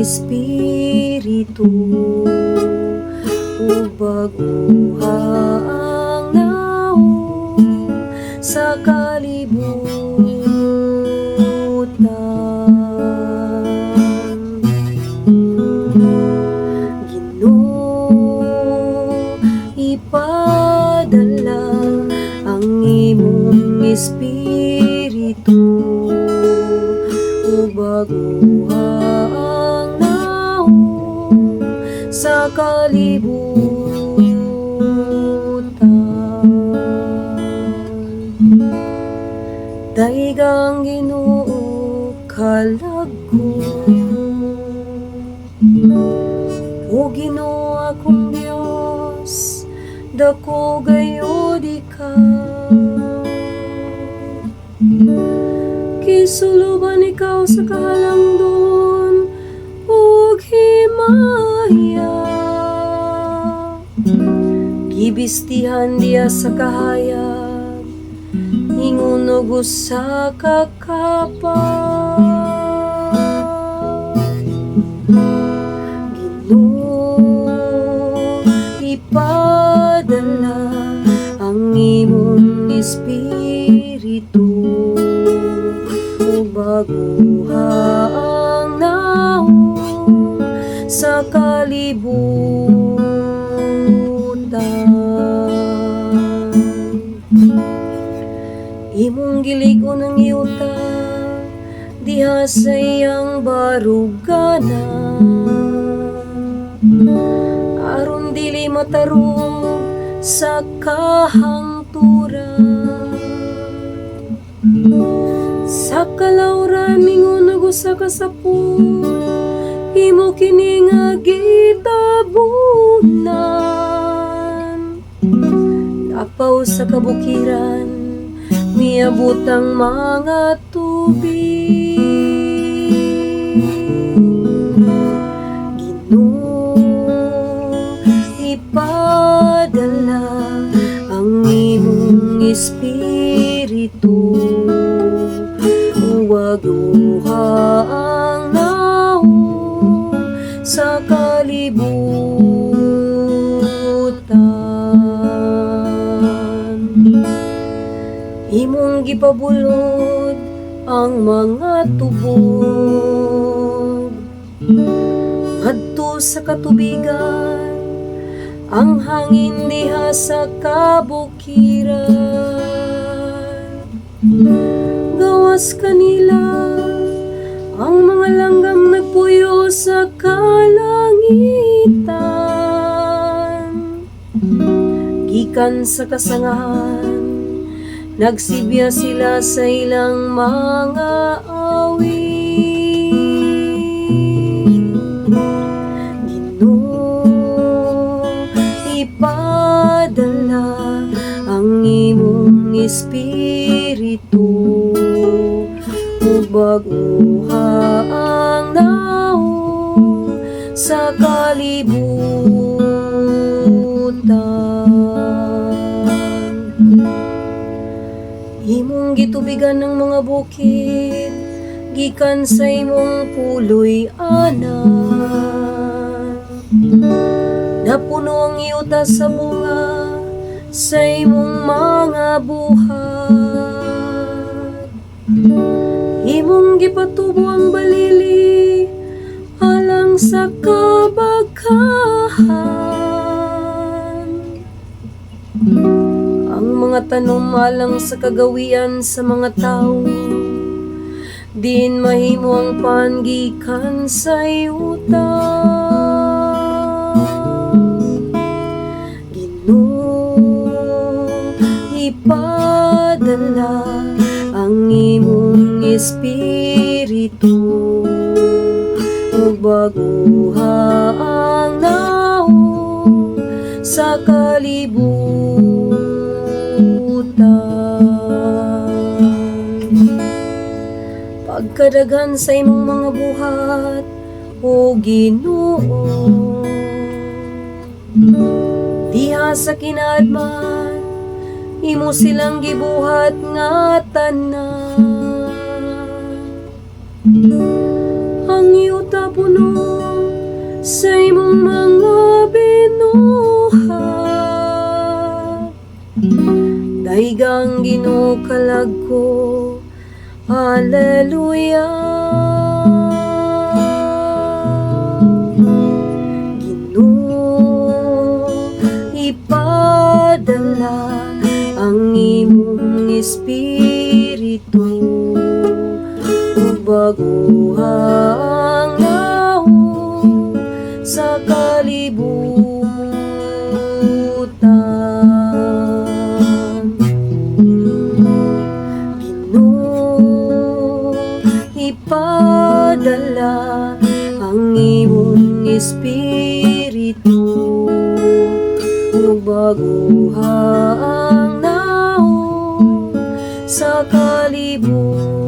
Espiritu ug bag-oha ang nawong sa kalibutan. Ginoo, ipadala ang imong Espiritu ug bag-oha ang nawong sa kalibutan. Daiga ang Ginoo, kalag ko. O Ginoo akong Dios, dako gayud ikaw. Gisuloban ikaw sa kahalangdon ug himaya. Gibistihan diha sa kahayag, ingon og usa ka kapa. Ginoo, ipadala ang imong Espiritu ug bag-oha ang nawong sa kalibutan. Imong gilig-on ang yuta diha sa iyang baruganan, aron dili matarong sa kahangturan. Sa kalawran mingon og usa ka sapul, imo kini nga gitabunan. Lapaw sa kabukiran, miabot ang mga tubig. Ginoo, ipadala ang imong Espiritu ug bag-oha ang nawong sa kalibutan. Imong gipabulod ang mga tubog ngadto sa katubigan, ang hangin diha sa kabukiran. Gawas kanila, ang mga langgam nagpuyo sa kalangitan. Gikan sa kasangahan, nagsibya sila sa ilang mga awit. Ginoo, ipadala ang imong Espiritu ug bag-oha ang nawong sa kalibutan. Imong gitubigan ang mga bukid gikan sa imong puloy-anan. Napuno ang yuta sa bunga sa imong mga buhat. Imong gipatubo ang balili alang sa kabagkahan. Ang mga tanom alang sa kagawian sa mga tawo, diin mahimo ang pan gikan sa yuta. Ginoo, ipadala ang imong Espiritu ug bag-oha ang nawong sa kalibutan. Pagkadaghan sa imong mga buhat, o Ginoo, diha sa kinaadman, imo silang gibuhat nga tanan. Ang yuta puno Sa imong mga binuhat. Dayga ang Ginoo, kalag ko. Hallelujah. Ginoo, ipadala ang imong espiritu ug baguha ang naong sa kalibutan. Ginoo, ipadala ang imong espiritu ug baguha ang naong sa kalibutan.